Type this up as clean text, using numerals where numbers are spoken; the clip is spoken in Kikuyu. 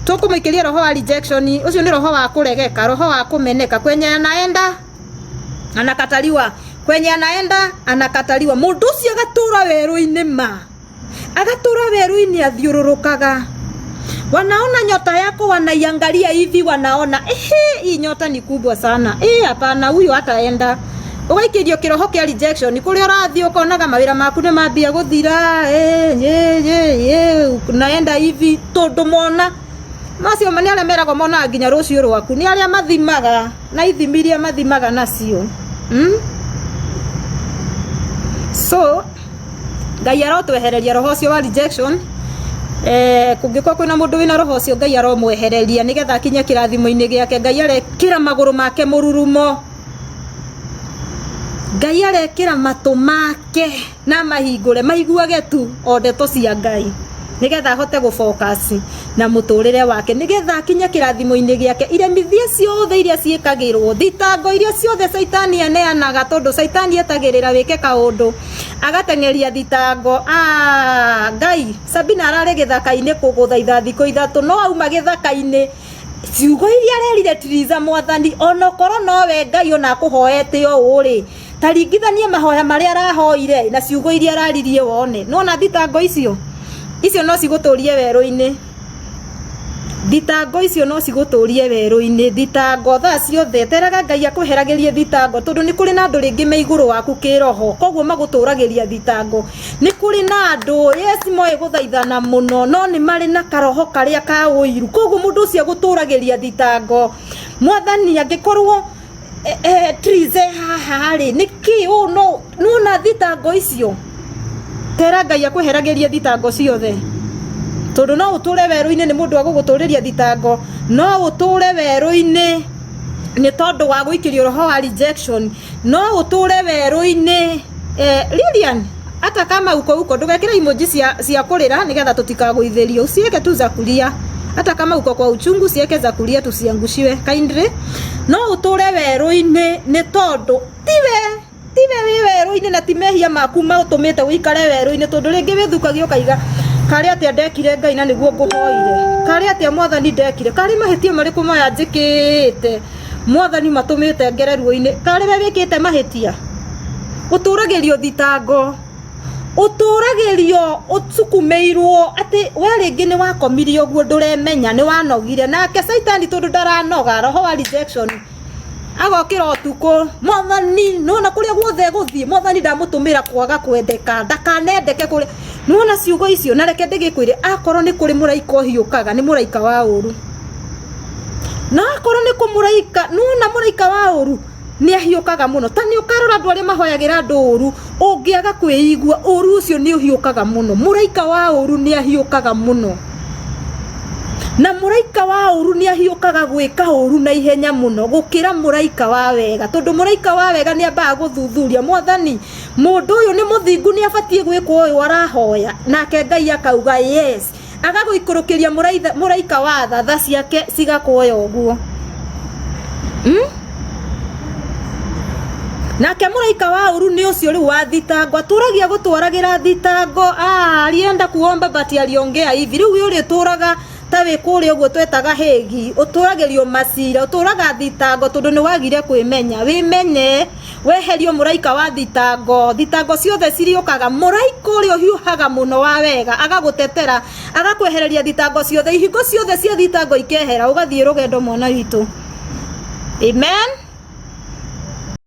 Tũkũmũikĩria roho wa rejection. Ũcio nĩ roho wa kũregeka, roho wa kũmeneka. Kwenye anaenda anakataliwa, kwenye anaenda anakataliwa. Mũndũ ũcio agatũra werũ-inĩ, ma agatũra werũ-inĩ, athiũrũrũkaga. Wanaona nyota yako, wanaiangalia hivi, wanaona, ehe, hii nyota ni kubwa sana, eh, hapana, huyu hataenda. Ũgaikĩrio kĩroho kĩa rejection kũrĩa ũrathiĩ, ũkonaga mawĩra maku nĩ mambia gũthira, eh, eh, eh, eh, naenda hivi, tondũ mona macio nĩ arĩa meragwo monaga nginya rũciũ rwaku, nĩ arĩa mathimaga na ithimi iria mathimaga nacio, So Ngai arotwehereria roho ũcio wa rejection. Kũngĩkorwo kwĩna mũndũ wĩna roho ũcio, Ngai aromwehereria nĩgetha akinye kĩrathimo-inĩ gĩake. Ngai arekĩra magũrũ make mũrurumo, Ngai arekĩra matũ make na mahingũre maiguage tu o ndeto cia Ngai, nĩgetha ahote gũfocus na mũtũrĩre wake, nĩgetha akinye kĩrathimo-inĩ gĩake. Iremithia ciothe iria ciĩkagĩrwo, thitango iria ciothe caitani aneanaga, tondũ caitani etagĩrĩra wĩke kaũndũ agateng'eria thitango. Ah, Ngai, Sabina ararĩ gĩthaka-inĩ kũgũthaitha thikũ 3, no auma gĩthaka-inĩ, ciugo iria arerire Tiriza, Mwathani, onokorwo nowe Ngai ona akũhoete ũũ rĩ, ta ringithanie mahoya marĩa arahoire na ciugo iria araririe wone. Nona thitango icio, icio no cigũtũrie werũ-inĩ. Thitango icio no cigũtũrie werũ-inĩ. Thitango thaa ciothe teraga Ngai akweheragĩrie thitango, tondũ nĩ kũrĩ na andũ rĩngĩ me igũrũ waku kĩroho, koguo magũtũragĩria thitango. Nĩ kũrĩ na andũ, yes, moĩ gũthaithana mũno, no nĩ marĩ na karoho karĩa ka ũiru, koguo mũndũ ũcio agũtũragĩria thitango. Mwathani, angĩkorwo Trize haha rĩ, nĩkĩ ũũ? No nona thitango icio, tera Ngai akweheragĩrie thitango ciothe, tondũ no ũtũre werũ-inĩ nĩ mũndũ wa gũgũtũrĩria thitango, no ũtũre werũ-inĩ nĩ tondũ wa gũikĩrio roho wa rejection, no ũtũre werũ-inĩ. Lilian, hata kama uko huko, ndũgekĩre emoji cia kũrĩra nĩgetha tũtikagũithĩrio. Usiweke tu za kulia. Hata kama uko kwa uchungu, usiweke za kulia tusiangushiwe kindly. No ũtũre werũ-inĩ nĩ tondũ tiwe wĩ werũ-inĩ na ti mehia maku matũmĩte ũikare werũ-inĩ, tondũ rĩngĩ wĩthukagia ũkaiga, karĩ atĩa ndekire Ngai na nĩguo ngũhoire? Karĩ atĩa Mwathani ndekire? Karĩ mahĩtia marĩkũ maya njĩkĩte, Mwathani, matũmĩte ngere ruo-inĩ? Karĩ we wĩkĩte mahĩtia? Ũtũragĩrio thitango, ũtũragĩrio ũcukumĩirwo atĩ we rĩngĩ nĩ wakomire ũguo, ndũremenya nĩ wanogire, nake caitani, tondũ ndaranoga, roho wa rejection agokĩra ũtukũ. Mwathani, nĩwona kũrĩa guothe gũthiĩ, Mwathani, ndamũtũmĩra kwaga kwendeka, ndakanendeke kũrĩa. Nĩwona ciugo icio? Na reke ndĩgĩkwĩre, akorwo nĩ kũrĩ mũraika ũhiũkaga, nĩ mũraika wa ũru. Na akorwo nĩ kũ mũraika, nĩwona mũraika wa ũru nĩ ahiũkaga mũno. Ta nĩ ũkarora andũ arĩa mahoyagĩra andũ ũru, ũngĩaga kwĩigua, ũru ũcio nĩ ũhiũkaga mũno. Mũraika wa ũru nĩ ahiũkaga mũno, na mũraika wa ũru nĩ ahiũkaga gwĩka ũru na ihenya mũno gũkĩra mũraika wa wega, tondũ mũraika wa wega nĩ ambaga gũthuthuria, Mwathani, mũndũ ũyũ nĩ mũthingu? Nĩ abatiĩ gwĩkwo ũyũ arahoya? Nake Ngai akauga yes, agagũikũrũkĩria mũraika wa tha, tha ciake cigakuoya ũguo, Nake mũraika wa ũru nĩ ũcio rĩu wa thitango, atũragia gũtwaragĩra thitango. Ah, alienda kuomba but aliongea hivi. Rĩu we ũrĩtũraga ta wĩ kũrĩa ũguo twetaga hĩgi, ũtũragĩrio macira, ũtũraga thitango, tondũ nĩ wagire kwĩmenya. Wĩmenye, weherio mũraika wa thitango, thitango ciothe cirĩũkaga. Mũraika ũrĩa ũhiũhaga mũno wa wega agagũtetera, agakwehereria thitango ciothe, ihingo ciothe cia thitango ikehera, ũgathiĩ rũgendo, mwana witũ. Amen.